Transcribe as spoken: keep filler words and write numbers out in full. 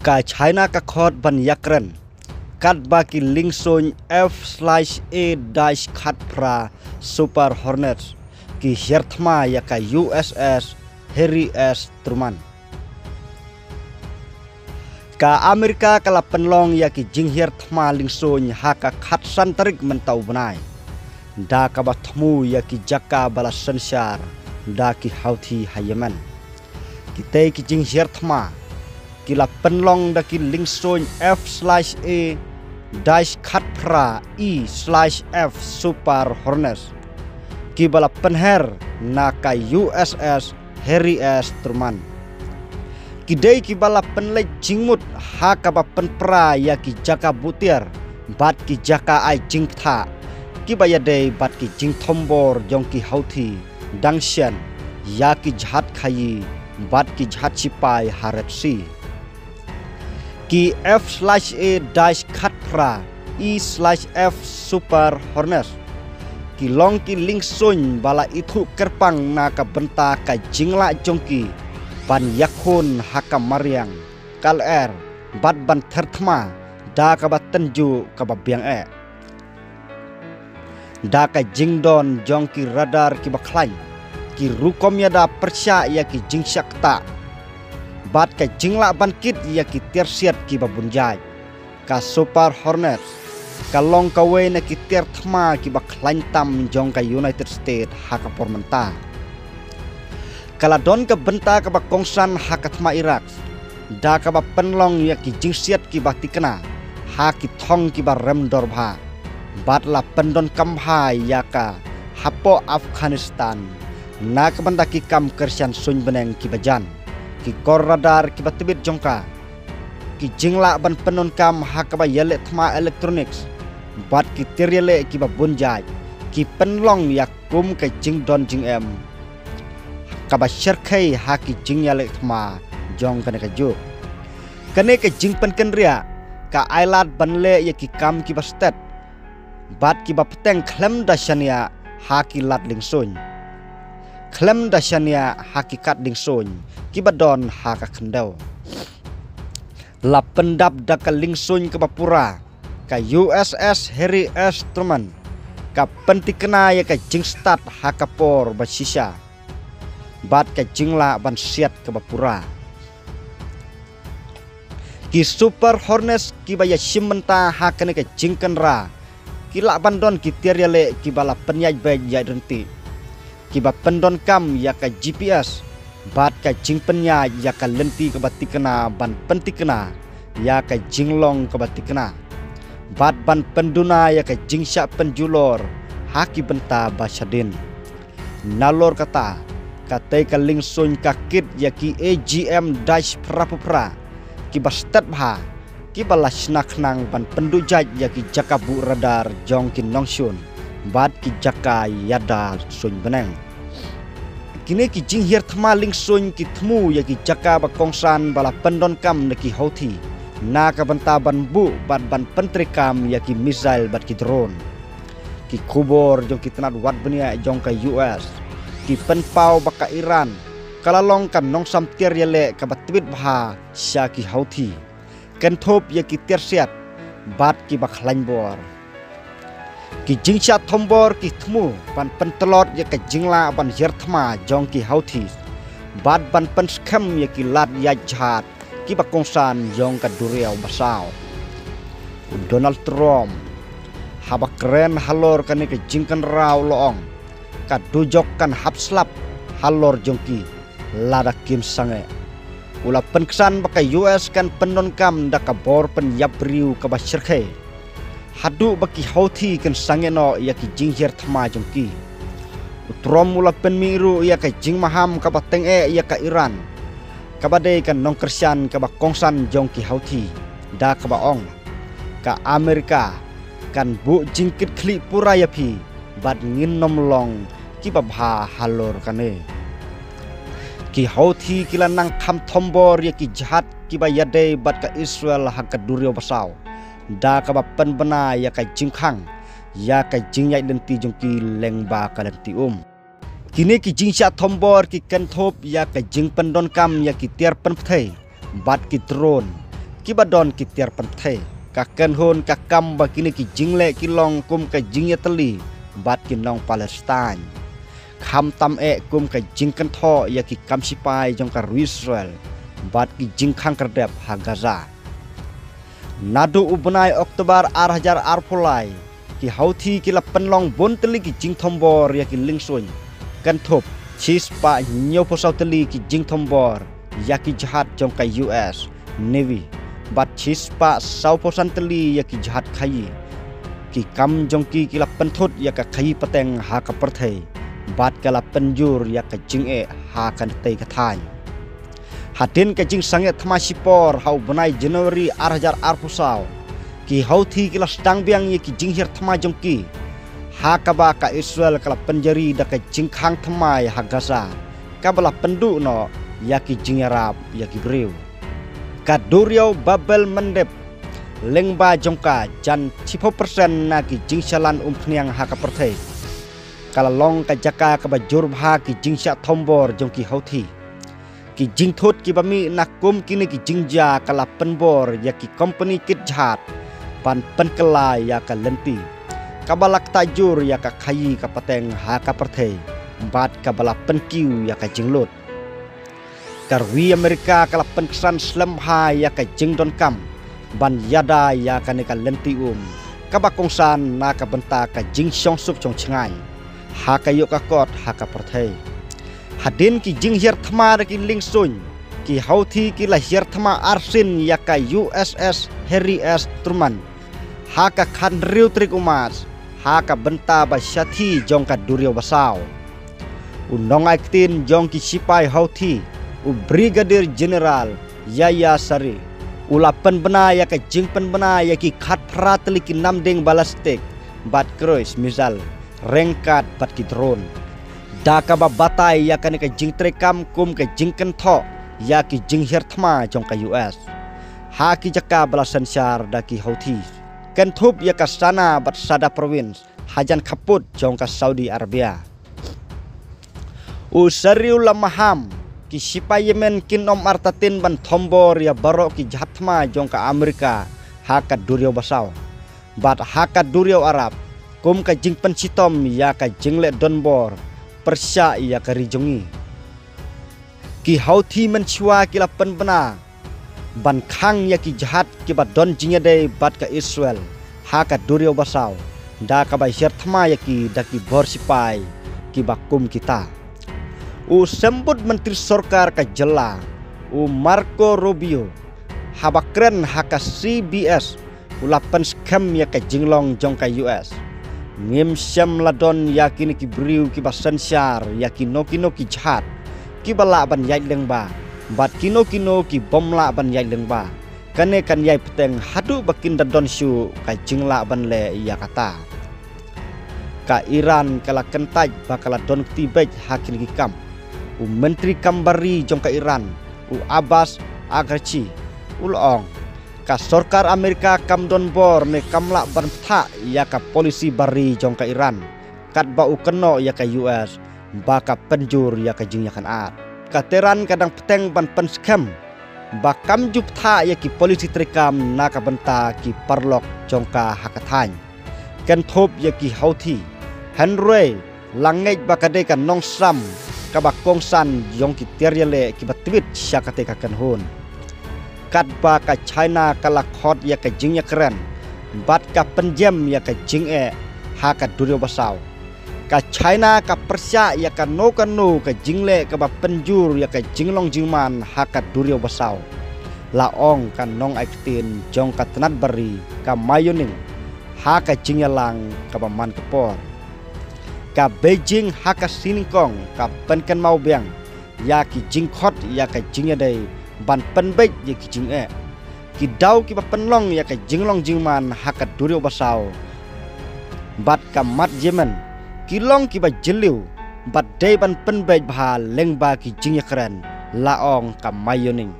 Ka China ka khot ban ïakren katba ki liengsuiñ F slash A dash khatphra Super Hornets ki hiar thma ïa ka U S S Harry S Truman. Ka Amerika ka la pynlong ïa ki jinghiar thma liengsuiñ ha ka khatsan tarik mynta u bnai, da kaba thmu ïa ki jaka ba la synshar da ki Houthi ha Yemen. Kitei ki jinghiar thma ki la pynlong da ki liengsuiñ F slash A dash khatphra E slash F Super Hornets kiba la pynher na ka U S S Harry S Truman. Ki dei kiba la pynleit jingmut ha kaba pynpra ïa ki jaka buh tiar bad ki jaka ai jingpyntha kiba ïadei bad ki jingthombor jong ki Houthi dang shen ïa ki jahaj khaïi bad ki jahaj shipai ha Red Sea. Ki F slash A dash khatphra E slash F Super Hornets ki long ki liengsuiñ ba la ithuh kyrpang na ka bynta ka jinglah jong ki ban ïakhun ha ka mariang, ka lyer bad ban ther thma da kaba tynjuh kaba biang eh. Da ka jingdon jong ki radar kiba khlaiñ, ki rukom ïada pyrshah ïa ki jingshah ktah bad ka jinglah ban kit ïa ki tiar siat kiba bun jait, ka Super Hornets ka long kawei na ki tiar thma kiba khlaiñ tam jong ka United States ha ka por mynta. Ka la don ka bynta kaba kongsan ha ka thma Iraq da kaba pynlong ïa ki jingsiat kiba tikna ha ki thong kiba rem dor bha bad la pyndonkam bha ïa ka hapoh Afghanistan na ka bynta ki kam kyrshan suiñ bneng kiba jan, ki kor radar kiba tbit jong ka, ki jinglah ban pyndonkam ha kaba ïaleh thma electronics bad ki tiar ïaleh kiba bun jait ki pynlong ïa kum ka jingdon jingem kaba shyrkhei ha ki jingïaleh thma jong kane ka juk. Kane ka jingpynkynriah ka ailad ban leh ïa ki kam kiba stet bad kiba bteng khlem da shaniah ha ki lad liengsuiñ, khlem da shaniah ha ki kad liengsuiñ kiba don ha ka khyndew. La pyndap da ka liengsuiñ kaba pura, ka U S S Harry S Truman ka pyntikna ïa ka jingstad ha ka por ba shisha bad ka jinglah ban siat kaba pura. Ki Super Hornets kiba ïashim bynta ha kane ka jingkynra ki lah ban don ki tiar ïaleh kiba la pynïaid beit ïaid ryntih, kiba pyndonkam ïa ka G P S bad ka jingpynïaid ïa ka lynti kaba tikna ban pyntikna ïa ka jinglong kaba tikna bad ban pynduna ïa ka jingshah pynjulor ha ki bynta ba shadien. Nalor kata, katei ka liengsuiñ ka kit ïa ki A G M dash phra phew phra kiba stet bha, kiba la shna khnang ban pynduh jait ïa ki jaka buh radar jong ki nongshun bad ki jaka ïada suiñ bneng. Kine ki jinghiar thma liengsuiñ ki thmu ïa ki jaka ba kongsan ba la pyndonkam da ki Houthi na ka bynta ban buh bad ban pyntreikam ïa ki missile bad ki drone. Ki khubor jong ki tnat wad bniah jong ka U S ki pynpaw ba ka Iran ka la long ka nongsam tiar ïaleh kaba tbit bha sha ki Houthi, kynthup ïa ki tiar siat bad kiba khlaiñ bor. Ki jingshah thombor ki thmu ban pyntlot ïa ka jinglah ban hiar thma jong ki Houthi bad ban pynskhem ïa ki lad ïaid jahaj kiba kongsan jong ka duriaw basaw. U Donald Trump haba kren halor kane ka jingkynra u la ong, ka dujok kan hap slap halor jong ki lada kim sangeh. U la pynksan ba ka U S kan pyndonkam da ka bor pynïap briew kaba shyrkhei haduh ba ki Houthi kan sangeh noh ïa ki jinghiar thma jong ki. U Trump u la pynmih ruh ïa ka jingmaham kaba tyngeh ïa ka Iran, kaba dei ka nongkyrshan kaba kongsan jong ki Houthi, da kaba ong, ka Amerika kan buh jingkitkhlieh pura ïa phi bad ngin nym long kiba bha halor kane. Ki Houthi ki la nang kham thombor ïa ki jahaj kiba ïadei bad ka Israel ha ka duriaw basaw, da kaba pynbna ïa ka jingkhang ïa ka jingïaid lynti jong ki lyngba ka lynti um. Kine ki jingshah thombor ki kynthup ïa ka jingpyndonkam ïa ki tiar pynpthei bad ki drone, kiba don ki tiar pynthei. Ka kynhun ka kam ba kine ki jingleh ki long kum ka jingïatylli bad ki nong Palestine, khamtam eh kum ka jingkynthoh ïa ki kam sipai jong ka ri Israel bad ki jingkhang khyrdep ha Gaza. Naduh u bnai October ar hajar arphew lai, ki Houthi ki la pynlong bun tylli ki jingthombor ïa ki liengsuiñ. Kynthup, shispah hynñiewphew saw tylli ki jingthombor ïa ki jahaj jong ka U S Navy bad shispah sawphew san tylli ïa ki jahaj khaïi. Ki kam jong ki ki la pynthut ïa ka khaïi pateng ha ka pyrthei bad ka la pynjur ïa ka jingeh ha katei ka thaiñ. Hadien ka jingsangeh thma shipor ha u bnai January ar hajar arphew saw, ki Houthi ki la sdang biang ïa ki jinghiar thma jong ki, ha kaba ka Israel ka la pynjari da ka jingkhang thymmai ha Gaza, kaba la pynduh noh ïa ki jingïarap ïa ki briew. Ka duriaw Bab el Mandeb, lyngba jong ka jan shiphew persen na ki jingshalan umphniang ha ka pyrthei, ka la long ka jaka kaba jur bha ki jingshah thombor jong ki Houthi. Ki jingthut kiba mih na kum kine ki jingjia ka la pynbor ïa ki kompani kit jahaj ban pynkylla ïa ka lynti kaba la ktah jur ïa ka khaïi ka pateng ha ka pyrthei bad kaba la pynkiew ïa ka jinglut. Ka ri Amerika ka la pynksan slem bha ïa ka jingdonkam ban ïada ïa kane ka lynti um kaba kongsan na ka bynta ka jingshongsuk shongshngaiñ ha ka ïoh ka kot ha ka pyrthei. Hadien ki jinghiar thma da ki liengsuiñ, ki Houthi ki la hiar thma arsien ïa ka U S S Harry S Truman ha ka khathynriew tarik u March ha ka bynta ba shathie jong ka duriaw basaw. U nongai ktien jong ki sipai Houthi, u Brigadier General Yahya Saree, u la pynbna ïa ka jingpynbna ïa ki khatphra tylli ki namding ballistic bad cruise missile, ryngkat bad ki drone, da kaba batai ïa kane ka jingtreikam kum ka jingkynthoh ïa ki jinghiar thma jong ka U S ha ki jaka ba la synshar da ki Houthi, kynthup ïa ka Sana'a bad Sadr Province hajan khappud jong ka Saudi Arabia. U Saree u la maham ki sipai Yemen kin ym artatien ban thombor ïa baroh ki jahaj thma jong ka Amerika ha ka duriaw basaw bad ha ka duriaw Arab kum ka jingpynshitom ïa ka jingleh donbor pyrshah ïa ka ri jong ngi. Ki Houthi mynshuwa ki la pynbna ban khang ïa ki jahaj kiba don jingïadei bad ka Israel ha ka duriaw basaw, da kaba hiar thma ïa ki da ki bor sipai kiba kum kita. U symbud myntri sorkar ka jylla, u Marco Rubio, haba kren ha ka C B S, u la pynskhem ïa ka jinglong jong ka U S. Ngim shym la don ïa kine ki briew kiba synshar ïa kino kino ki jahaj kiba lah ban ïaid lyngba bad kino kino ki bym lah ban ïaid lyngba. Kane kan ïai bteng haduh ba kin da don shuh ka jinglah ban leh ïa kata. Ka Iran ka la kyntait ba ka la don kti beit ha kine ki kam. U myntri kam bar ri jong ka Iran, u Abbas Araghchi, u la ong, ka sorkar Amerika kam don bor ne kam lah ban bthah ïa ka polisi bar ri jong ka Iran, katba u kynnoh ïa ka U S ba ka pynjur ïa ka jingïakynad. Ka Tehran ka dang bteng ban pynskhem ba kam ju bthah ïa ki polisi treikam na ka bynta ki paralok jong ka ha ka thaiñ, kynthup ïa ki Houthi. Hynrei la ngeit ba ka dei ka nongsam kaba kongsan jong ki tiar ïaleh kiba tbit sha katei ka kynhun. Katba ka China ka la khot ïa ka jingïakren bad ka pynjem ïa ka jingeh ha ka duriaw basaw, ka China ka pyrshah ïa kano kano ka jingleh kaba pynjur ïa ka jinglong jingman ha ka duriaw basaw, la ong ka nongai ktien jong ka tnat bar ri ka Ma Yuning ha ka jingïalang kaba man ka por. Ka Beijing ha ka sngi nyngkong ka pynkynmaw biang ïa ki jingkhot ïa ka jingïadei ban pynbeit ïa ki jingeh. Ki daw kiba pynlong ïa ka jinglong jingman ha ka duriaw basaw bad ka mat Yemen ki long kiba jylliew bad dei ban pynbeit bha lyngba ki jingïakren, la ong ka Ma Yuning.